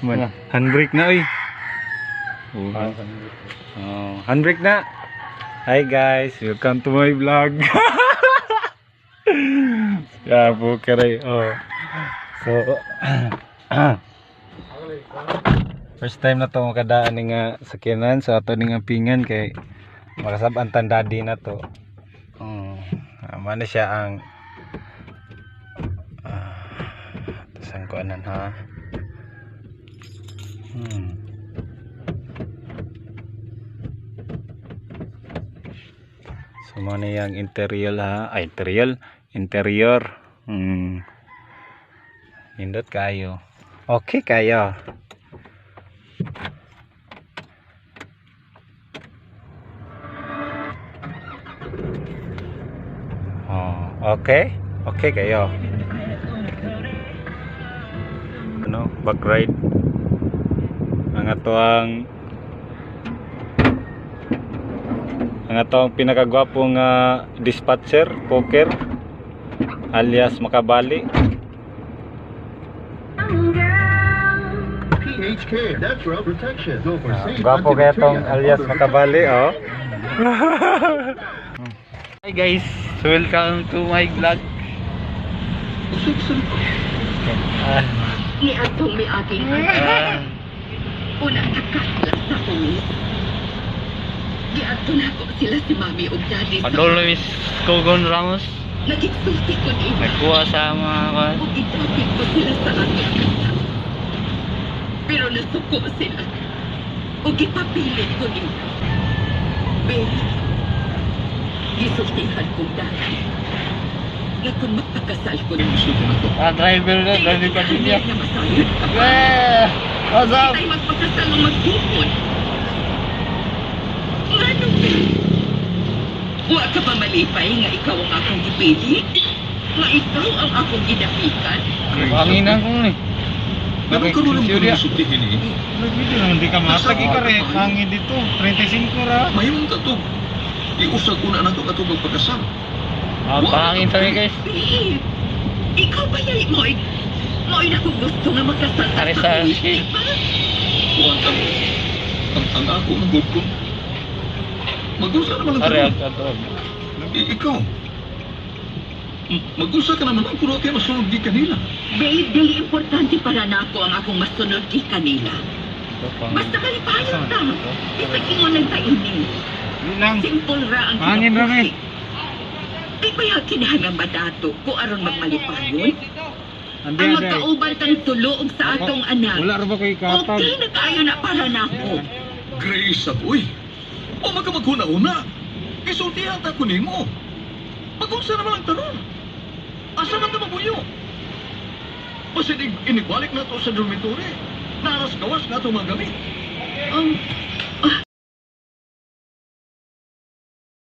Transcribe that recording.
Man, handbrake na oy. Oh. Oh, handbrake na. Hi guys, welcome to my vlog. Yeah, po karay. Oh. So first time na to makadaan ni nga sakyanan sa ato ni nga pingan kay makasab-an tan daddy na to. Oh, man siya ang tasan ko anan ha. So mo na yung interior ha. Ay, interior. Interior. Nindot kayo. Okay kayo. Oh, okay. Okay kayo. Ano, back ride. Ang ato ang atong pinakagwapong dispatcher, poker, alias Makabali. PHK, natural protection. Go for safe Gwapo kaya tong antibacterial and alias other Makabali, oh. Hi guys, welcome to my vlog. Niadtong miaging una nakasla sa huwis. Giadto nako sila si Mami ug Daddy sa Padolo Miss Kogon Ramos. Nagigsulti ko nila. Nagkuha sa mga kuwan. Ug gidati ko sila sa akong kasal. Pero nasuko sila. Ug gipapilit ko nila. Babe, gisultihan kong daddy nga kung magpakasal ko nila. Ah, driver na, driver pa din niya. Na masayod ka pa. Yeah! What's up? Tayo magpakasal o magtipon. Ngano ba? Wa ka ba malipay nga ikaw ang akong gipili? Nga ikaw ang akong gidapikan? Panginan ko ni. Pero karon lang ko sultihin eh. Hindi ka matag ikaw hangin dito. 35 ra. Mahimong katog. Iusag una nato katog ang pagkasal. Ah, pangin kami guys. Babe, ikaw ba yay mo'y mo'y na kung gusto nga makasal ta Are sa sa pulis, shit. di ba? Kuan ang ako ang good ko. Mag-usa naman ang Are, karon. ato. Ikaw. Mag-usa ka naman ang kuno kay masunod di kanila. Babe, dili importante para nako ang akong masunod gi kanila. Basta malipayon ta. Bisag ingon lang ta ini. Lang. Simple ra ang Hangin ra, kinabuhi. Di ba yung kinahanglan madato ko aron magmalipayon? Andi Ang magkauban tang tulo og sa atong anak. Wala ra ba kay katag? Okay na kaayo na para nako. Grace at uy. O magka maghuna-una. Isultihan ta ko nimo. Mag-unsa naman ang taron. Asa man ta mabuyo? Basin inibalik na to sa dormitory. Naras gawas na to mga gamit. Oh,